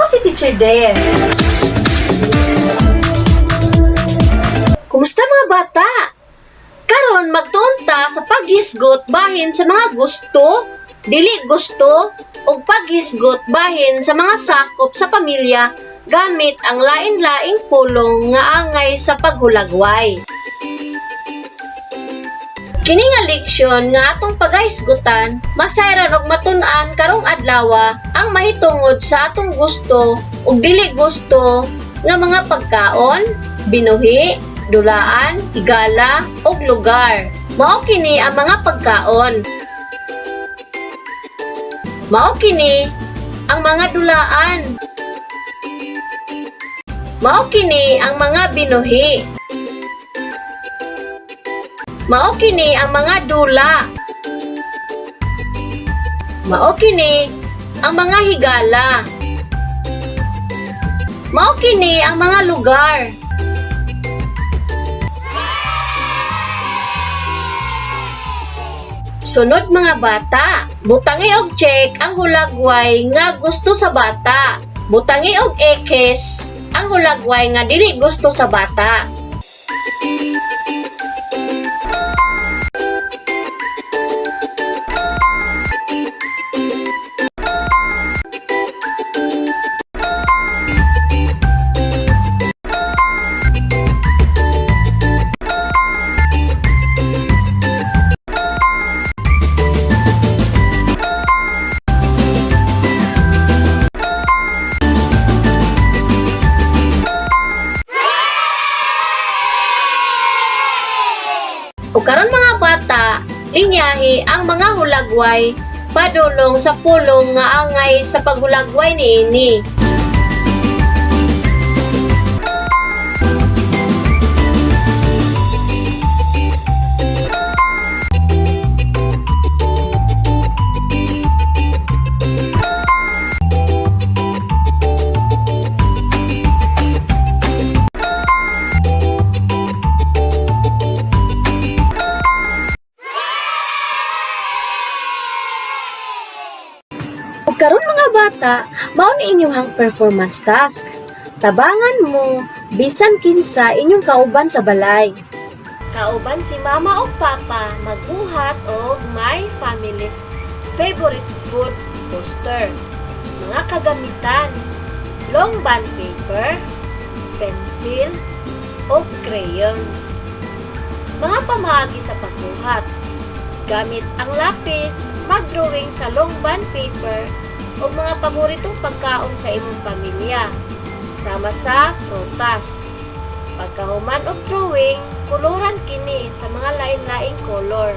Ako si Teacher Dare. Kumusta, mga bata? Karon magtuon ta sa paghisgot bahin sa mga gusto, dili gusto, ug paghisgot bahin sa mga sakop sa pamilya gamit ang lain-laing pulong nga angay sa paghulagway. Kini nga leksyon nga atong pagahisgutan, masayran og matun-an karong adlawa ang mahitungod sa atong gusto ug dili gusto nga mga pagkaon, binuhi, dulaan, higala ug lugar. Mao kini ang mga pagkaon. Mao kini ang mga dulaan. Mao kini ang mga binuhi. Mao kini ang mga dula. Mao kini ang mga higala. Mao kini ang mga lugar. Sunod, mga bata, butangi og check ang hulagway nga gusto sa bata. Butangi og ekis ang hulagway nga dili gusto sa bata. O karon, mga bata, linyahi ang mga hulagway padulong sa pulong nga angay sa paghulagway niini. Ug karon, mga bata, mao ni inyong performance task. Tabangan mo bisan kinsa inyong kauban sa balay. Kauban si mama o papa magbuhat og my family's favorite food poster. Mga kagamitan: long bond paper, pencil, o crayons. Mga pamaagi sa pagbuhat: gamit ang lapis, mag-drawing sa long bond paper o mga paboritong pagkaon sa imong pamilya, sama sa prutas. Pagkahuman og drawing, kuluran kini sa mga lain-laing color.